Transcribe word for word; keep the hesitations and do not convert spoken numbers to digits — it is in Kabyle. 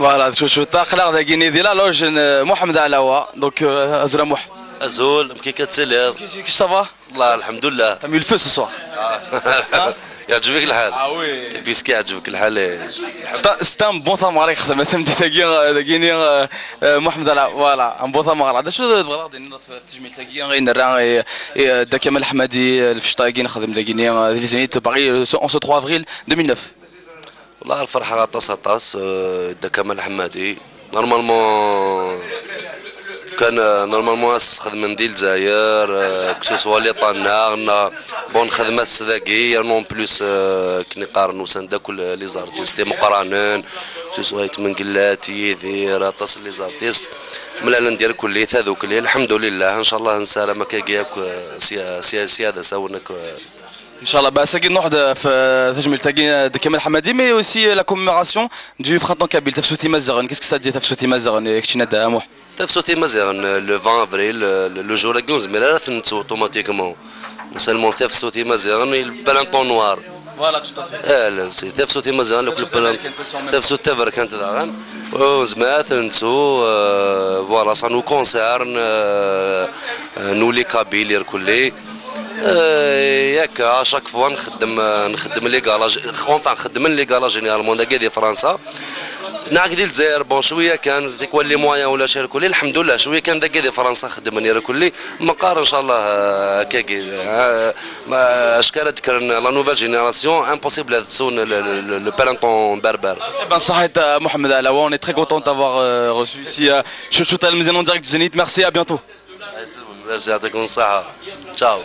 Voilà, je suis d'accord avec Guinée, la loge, euh, Mohamed Alawa. Donc, euh, Azra Moh. Azul, amek i ka tettiliḍ? Ça va? Wallah, alḥemdulillah. T'as mis le feu ce soir. Yeɛǧeb-ik lḥal? Ah oui. Puisque yeɛǧeb-ik lḥal, eh. C'est un, c'est un bon tameɣra i yexdem, a tameddit-agi, euh, dagini, euh, euh, Mohamed Alawa. Voilà, un bon tameɣra. D acu tebɣiḍ ad d-tiniḍ ɣef tejmilt-agi i nerra i, i, euh, Dda Kamal Ḥemmadi, euh, lfecṭa-agi nexdem dagini, euh, di Lezzayer, Paris, euh, en ce trois avril deux mille neuf? Wallah, ferḥeɣ aṭas, aṭas, eh, Dda Kamal Ḥemmadi. Normalement, kan, eh, normalement ad s-xedmen di Lezzayer, eh, que ce soit les Tanna, bon, nexdem-as dagi, yerna en plus, eh, akken i qqaren usan-d akk les artistes imeqqranen, que ce soit Ayt Mengellat, Yidir, aṭas les artistes. Mlalen-d irkelli tadukli, lḥemdulillah, ncallah nessaram akkagi akk, eh, sya, sya, sya d asawen akk, eh, Inchallah, bah, c'est une de tajmilt-agi de Kamal Ḥemmadi, mais aussi, euh, la commémoration du printemps kabyle, Tafsut Imaziɣen. Qu'est-ce que ça dit, Tafsut Imaziɣen, euh, kečč, Nadda Amuḥ? Tafsut Imaziɣen, le vingt avril, le, le jour-agi ur nezmir ara ad t-nettu automatiquement. Seulement Tafsut Imaziɣen, le printemps noir. Voilà, tout à fait. Eh, la, c'est Tafsut Imaziɣen, le printemps. Tafsut taberkant daɣen. Ur nezmir ara ad t-nettu, euh, voilà, ça nous concerne, euh, euh, nous les Kabyles, irkelli. Euh, yak, à chaque fois, nxeddem, euh, nxeddem les galas, enfin, xeddmen les galas généralement, dagi di Fransa. Neɣ di Lezzayer, bon, cwiya kan, tikwal les moyens ulac irkelli, lḥemdullah, cwiya kan dagi di Fransa xeddmen irkelli, meqqar, ncallah, euh, akkagi, euh, ma, acu ara d-kkren, la nouvelle génération, impossible ad ttun le, le, le, le printemps berbère. Eh ben, صحيت, euh, Mohamed Alawa, on est très content de t'avoir, euh, reçu ici, euh, sur, sur Talmizan en direct du Zénith. Merci, à bientôt. Merci, يعطيكم الصحة. Ciao.